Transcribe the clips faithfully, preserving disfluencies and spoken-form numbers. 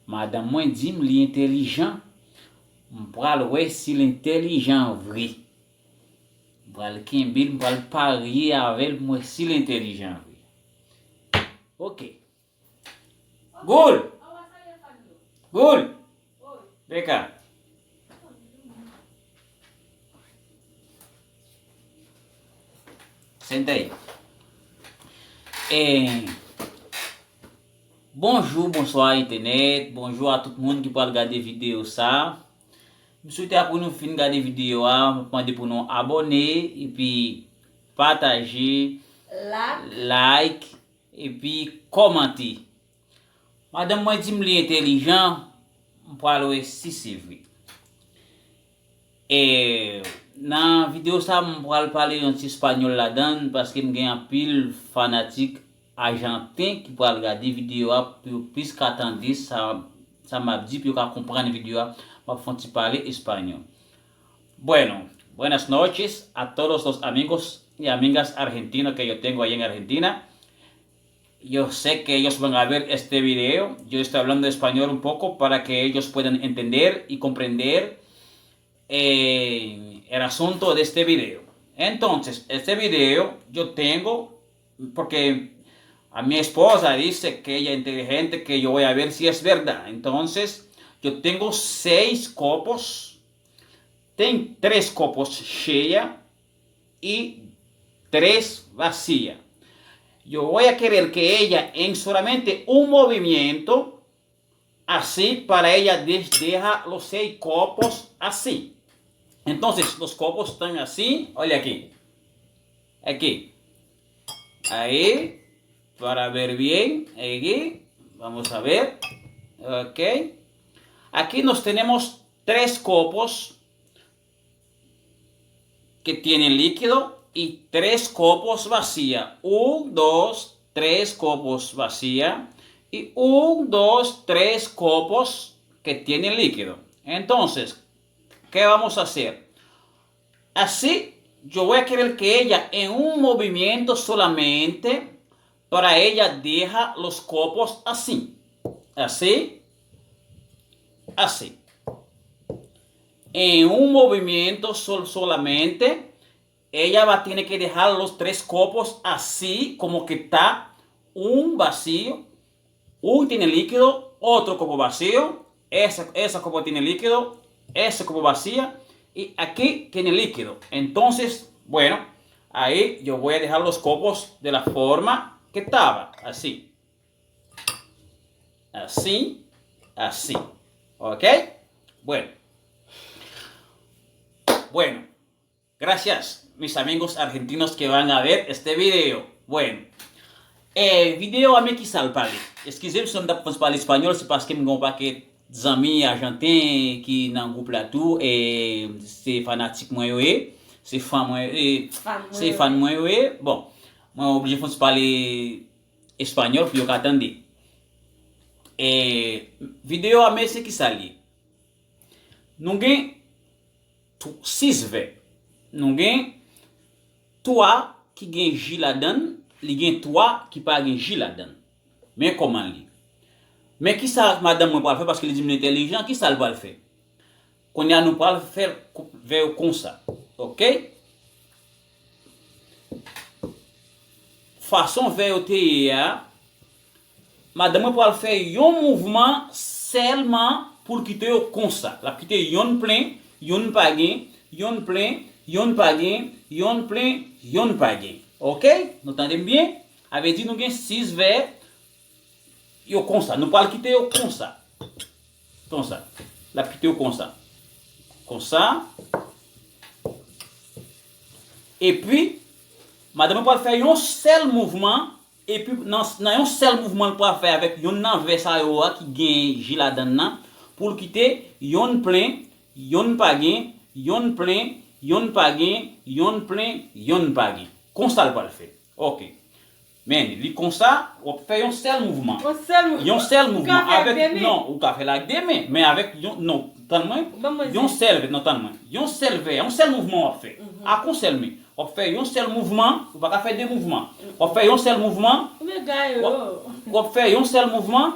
Madanm mwen di m li entèlijan. M pral wè si l entèlijan vre. M pral kenbe l, m pral parye avè l pou m wè si l entèlijan vre. Ok. Goul! Goul! Beka. Sentèy. E, bonjou, bonswa entènèt, bonjou a tout moun ki pral gade videyo sa. M swete apre nou fin gade videyo a, m ap mande pou nou abòne, epi pataje, like, epi kòmante. Madanm mwen di m li entèlijan, m pral wè si se vre. E nan videyo sa, m pral pale yon ti espanyòl ladan l, paske m gen anpil fanatik ajanten ki pral gade videyo a pou yo plis ka tande sa, sa m ap di, pou yo ka konprann videyo a. M ap fè yon ti pale espanyòl. Bueno, buenas noches a todos los amigos y amigas argentinos que yo tengo ahí en Argentina. Yo sé que ellos van a ver este video. Yo estoy hablando español un poco para que ellos puedan entender y comprender eh, el asunto de este video. Entonces, este video yo tengo, porque a mi esposa dice que ella es inteligente, que yo voy a ver si es verdad. Entonces, yo tengo seis copos, ten tres copos cheia y tres vacía. Yo voy a querer que ella en solamente un movimiento así para ella de- deja los seis copos así. Entonces, los copos están así. Olha aquí. Aquí. Ahí. Para ver bien. Aquí. Vamos a ver. Ok. Aquí nos tenemos tres copos que tienen líquido y tres copos vacía. Un, dos, tres copos vacía. Y un, dos, tres copos que tienen líquido. Entonces, ¿qué vamos a hacer? Así, yo voy a querer que ella en un movimiento solamente para ella deja los copos así. Así. Así. En un movimiento sol- solamente, ella va a tener que dejar los tres copos así como que está, un vacío, un tiene líquido, otro copo vacío, esa, esa copo tiene líquido, esa copo vacía, y aquí tiene líquido. Entonces, bueno, ahí yo voy a dejar los copos de la forma que estaba, así. Así, así. ¿Ok? Bueno. Bueno. Gracias, mis amigos argentinos que van a ver este video. Bueno. Eh, videyo a men ki sa l pale. Eskize m si m t ap pale espanyòl, se paske m gen yon pakèt zanmi ajanten ki nan gwoup la tou, e se fanatik mwen yo ye, se fan mwen, e, se fan mwen yo ye. Bon, mwen oblije fè yon ti pale espanyòl pou yo ka tande. E videyo a men se ki sa l ye. Nou gen sis vè. Nou gen twa ki gen ji ladan l, li gen twa ki pa gen ji ladan l. Men kòman l ye. Men kisa madanm mwen pral fè, paske li di m li entèlijan, kisa l pral fè? Kounye a nou pral fè vè yo konsa. Ok? Fason vè yo te ye a, madanm mwen pral fè yon mouvman sèlman pou l kite yo konsa. L ap kite yonn plen, yonn pa gen, yonn plen, yonn pa gen, yonn plen, yonn pa gen. Ok? Nou tande m byen? A vle di nou gen sis vè yo konsa. Nou pral kite yo konsa. Konsa. L ap kite yo konsa. Konsa. Epi, madanm mwen pral fè yon sèl mouvman. Epi, nan, nan yon sèl mouvman l pral fè avèk yonn nan vè sa yo a ki gen ji ladan l nan, pou l kite yonn plen, yonn pa gen, yonn plen, yonn pa gen, yonn plen, yonn pa gen. Konsa l pral fè. Ok. Men, li konsa, w ap fè yon sèl mouvman. Yon sèl mouvman. Yon sèl mouvman. Avèk, non, ou ka fè l ak de men, men avèk yon, non, tann mwen. Yon sèl vè, non, tann mwen. Yon sèl vè, yon sèl mouvman w ap fè. Ak yon sèl men. W ap fè yon sèl mouvman, ou pa ka fè de mouvman. W ap fè yon sèl mouvman. W ap, w ap fè yon sèl mouvman,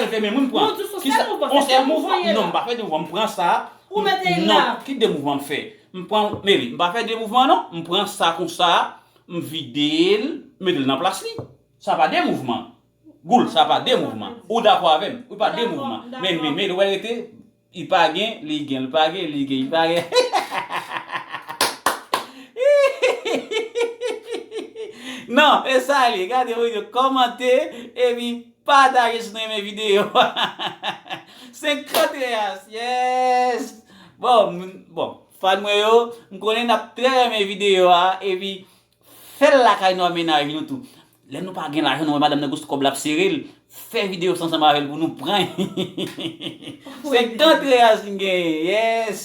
sèl fè menm wi m pran. Non, di sou sèl mouvman, se de mouvman ye la. Non, m pa fè de mouvman, m pran sa. Ou mete l Non, la. Ki de mouvman m fè? M pran, Meli, m pa fè de mouvman non. M pran sa konsa, m vide l, mete l nan plas li. Sa pa de mouvman. Goul, sa pa de mouvman. Ou dakò avè m? Ou pa de Dakò, mouvman. dakò. Men, men, men, ou wè l rete, li pa gen, li gen, li pa gen, li gen, li pa gen. Non, e sa li, gade videyo, kòmante, epi pataje si nou renmen videyo. Senkant reas, yes! Bon, m- bon, fan mwen yo, m konnen n ap trè renmen videyo a, epi fè l lakay nou a mennaj nou tou. Lè nou pa gen lajan, nou wè madanm nan gwo kòb l ap sere l, fè videyo sa ansanm avè l pou nou pran. Senkant reas m genyen, yes!